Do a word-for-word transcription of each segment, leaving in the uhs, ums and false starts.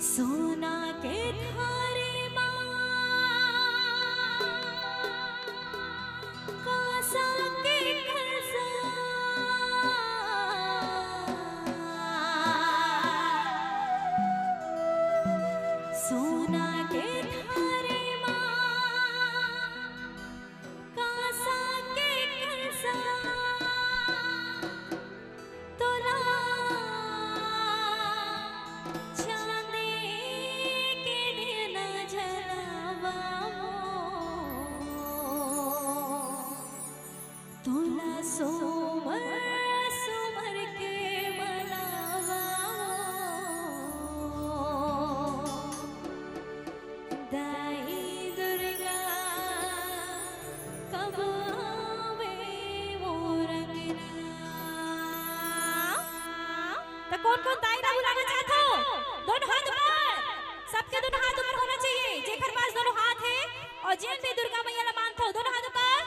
सोना के थारी मा कांसा के कलसा, सोना के थारी मा कांसा के कलसा, तोला चांदी के दिया न जलावा, तोला सोमर सोमर के मनावा। दाई दुर्गा कब आवे मोर अंगना। त कोन कोन दाई ला बुलाना चाहत हो? दोनों हाथ ऊपर। सबके दोनों हाथ ऊपर होना चाहिए। जेकर पास दोनों हाथ हे अउ जेन भी दुर्गा मैया ला मानत हो, दोनों हाथ ऊपर।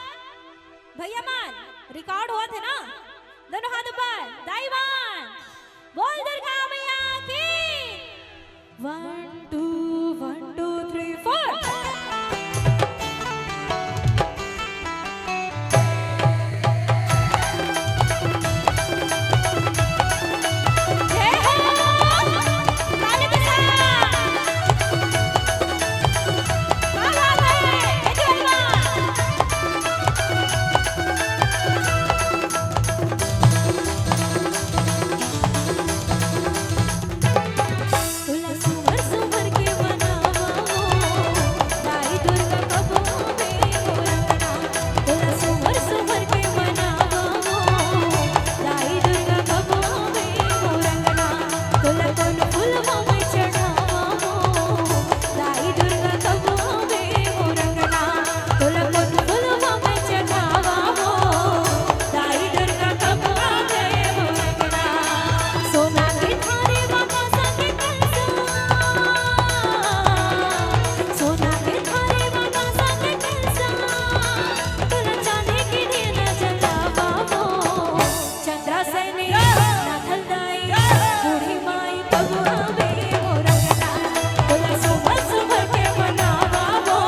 भैया मन, रिकॉर्ड होवत हे ना? दोनों हाथ ऊपर। दाई मन, बोल दुर्गा मैया की। One, two, one, two, three, four. जय हो। ताली के साथ। क्या बात है? ये जो हुआ। तोला सुमर सुमर के मनावा हो, दाई दुर्गा कब आवे मोर अंगना। तोला सुमर सुमर के मनावा हो, दाई दुर्गा कब आवे मोर अंगना। तोला कोन फूलवा में चढ़ावा हो, दाई दुर्गा कब आवे मोर अंगना। तोला कोन फूलवा में चढ़ावा हो, दाई दुर्गा कब आवे मोर अंगना। सोना के थारी मा कांसा के कलसा, सोना के थारी मा कांसा के कलसा, तोला चांदी के दिया न जलावा हो। चंद्रा सैनी, नाथल दाई, बूढ़ी माई, कब आवे मोर अंगना। तोला सुमर सुमर के मनावा हो,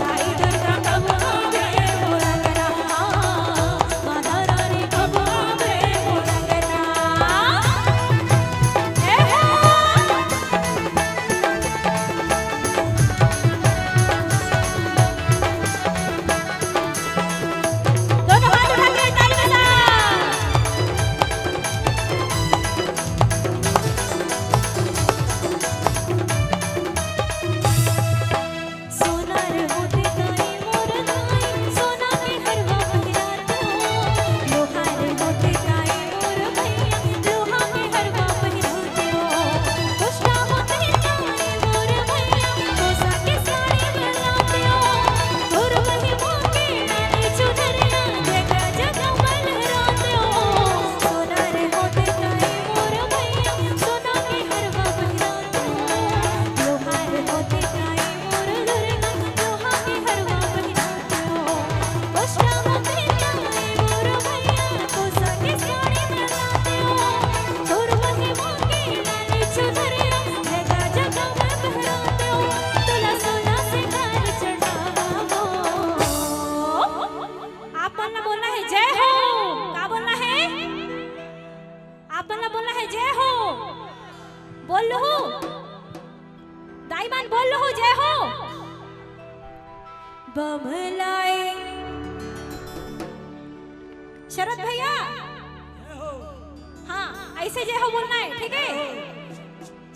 दाई दुर्गा कब आवे मोर अंगना। माता रानी कब आवे मोर अंगना। ए हो। दोनों हाथ उठा के ताली बजाओ। सोनार होते ताई मोर दाई, सोना के हरवा पहिराते हो। लोहार होते ताई मोर भैया, लोहा के हरवा पहिराते हो। कोष्टा होते ताई मोर भैया, कोसा के साड़ी बनाते हो। तोर महिमा के नानी चुनरिया, जगह जगह में लहराते हो। सोनार होते ताई मोर भैया, सोना के हरवा पहिराते हो। लोहार होते ताई मोर दुर्गा, लोहा के हरवा पहिराते हो। कोष्टा होते ताई मोर भैया, कोसा के साड़ी बनाते हो। तोर महिमा के नानी चुनरिया, जगह जगह में लहराते हो। तोला सोना सिंगार चढ़ावा हो। आप मन ला बोलना हे जय हो। का बोलना हे? आप मन ला बोलना हे जय हो। बोल लहू। दाई मन बोल लहू जय हो। बमलाई। शरद भैया। हाँ, ऐसे जय हो बोलना है, ठीक है?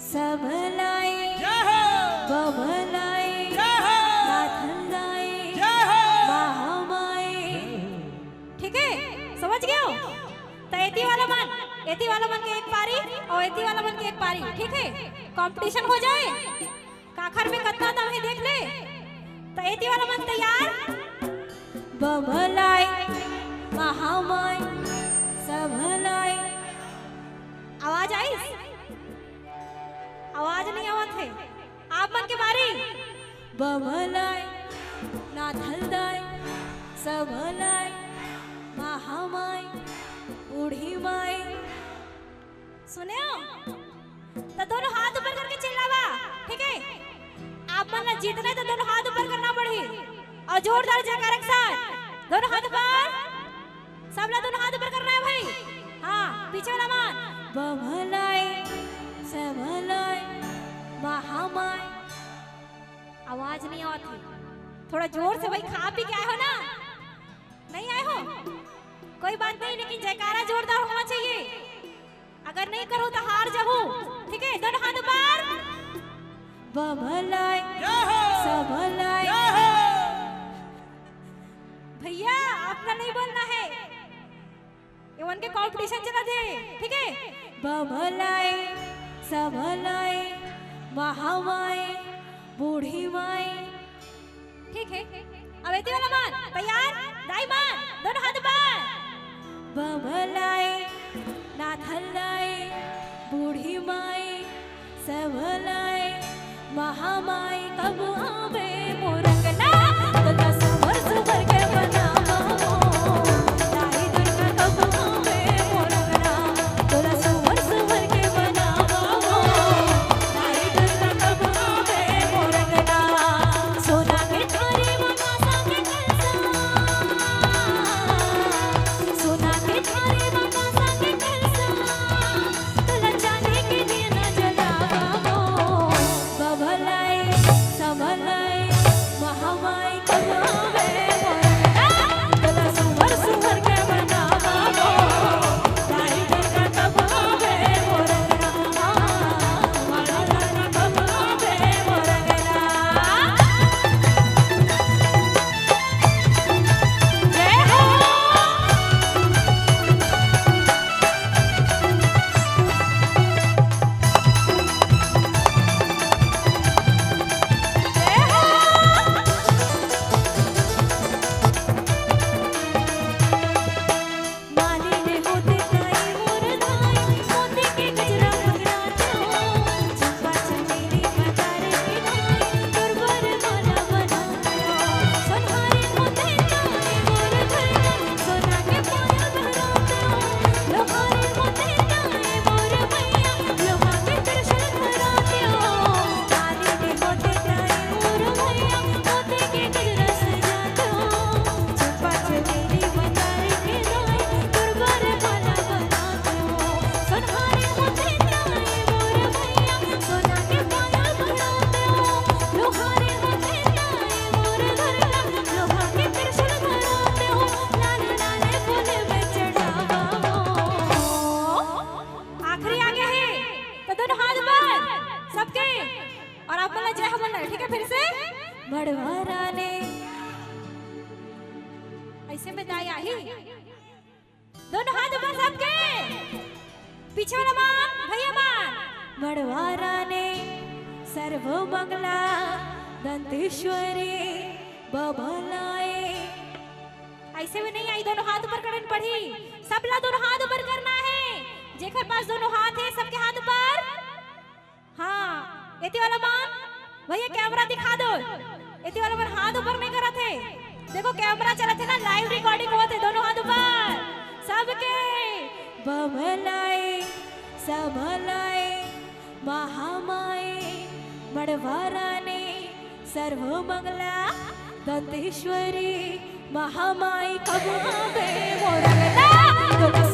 समलाई, जय हो। बमलाई, जय हो। नाथलाई, जय हो। महामाई। ठीक है, समझ गए हो? तो एती वाला मन, एती वाला मन के एक पारी और एती वाला मन के एक पारी, ठीक है? कंपटीशन हो जाए, काखर में कतना दम है देख ले। तो एती वाला मन तैयार? बमलाई, महामाई, समलाई। आवाज आई? आवाज नहीं आवत है। आप मन के बारी। बमलाई, नाथलदाई, समलाई, महामाई, बूढ़ी माई। सुने हो? तो दोनों हाथ ऊपर करके चिल्लावा। ठीक है, आप मन ला जीतना है तो दोनों हाथ ऊपर करना पड़ही। और जोरदार जयकारा के साथ दोनों हाथ ऊपर। सबला दोनों हाथ ऊपर करना है भाई। हाँ, पीछे वाला मन। बभलाई, सबलाई, महामाई। आवाज नहीं आती, थोड़ा जोर से भाई। खा पी के आए हो ना? नहीं आए हो, कोई बात नहीं, लेकिन जयकारा जोरदार होना चाहिए। अगर नहीं करो तो हार जाहू। ठीक है, दोनों हाथ ऊपर। बभलाई, सबलाई। भैया, आपका नहीं बोलना है, ये उनके कंपटीशन चला दे। ठीक है, बभलाई, सबलाई, महामाई, बूढ़ी माई। ठीक है, अब एती वाला मन तैयार। दाई मन, दोनों हाथ ऊपर। बभलाई, नाथलाई, बूढ़ी माई, सबलाई, महामाई। कब आवे मोर अंगना, तोला सुभर सुभर के बनावा। दाई दुर्गा कब आवे मोर अंगना, तोला सुभर सुभर के बनावा। दाई दुर्गा कब आवे मोर अंगना, सोना के थारी म कांसा के कलसा। सोना के थारी म कांसा के कलसा, तोला चांदी के दिया न जलावा। बभलाई, सबलाई, महामाई कब आवे मोर अंगना, तोला सुभर सुभर के बनावा। दाई दुर्गा कब आवे मोर अंगना, महारानी कब आवे मोर अंगना। जय हो। जय हो। मालिन होते ताई मोर धाई, मोती के गजरा पगड़ा दो। चंपा चमेली मदार के धाई, तोर बर माला बना दो। सोनहारी होते ताई मोर भैया, सोना के पायल पहना दो। लोहारी होते ताई मोर भैया, लोहा के त्रिशूल धरा दो। मालिन होते ताई मोर भैया, मोती के गजरा सजा दो। चंपा चमेली मदार के धाई, तोर बर माला बना दो। सोनहारी होते ताई मोर भैया, सोना के पायल पहना दो। लोहारी होते ताई मोर भैया, लोहा के त्रिशूल धरा दो। लाल लाल फूल में चढ़ावा। आखिरी आ गया है, तो दोनों हाथ ऊपर सबके, और आप बोला जय हो बोलना है, ठीक है? फिर से। मड़वा रानी, ऐसे में दाई आही। दोनों हाथ ऊपर सबके, पीछे वाला मन, भैया मन। मड़वा रानी, सर्व मंगला, दंतेश्वरी, बभलाई। ऐसे में नहीं आई, दोनों हाथ ऊपर करन पड़ी। सबला दोनों हाथ ऊपर करना है। जेकर पास दोनों हाथ है, सबके हाथ ऊपर। हाँ, एती वाला मन, भैया कैमरा दिखा दो। एती वाला मन हाथ ऊपर नहीं करत है। देखो कैमरा चलत है ना, लाइव रिकॉर्डिंग होत है, दोनों हाथ ऊपर। सबके बभलाई, सबलाई, महामाई, मड़वा रानी, सर्व मंगला, दंतेश्वरी, महामाई कब आवे मोर अंगना, तोला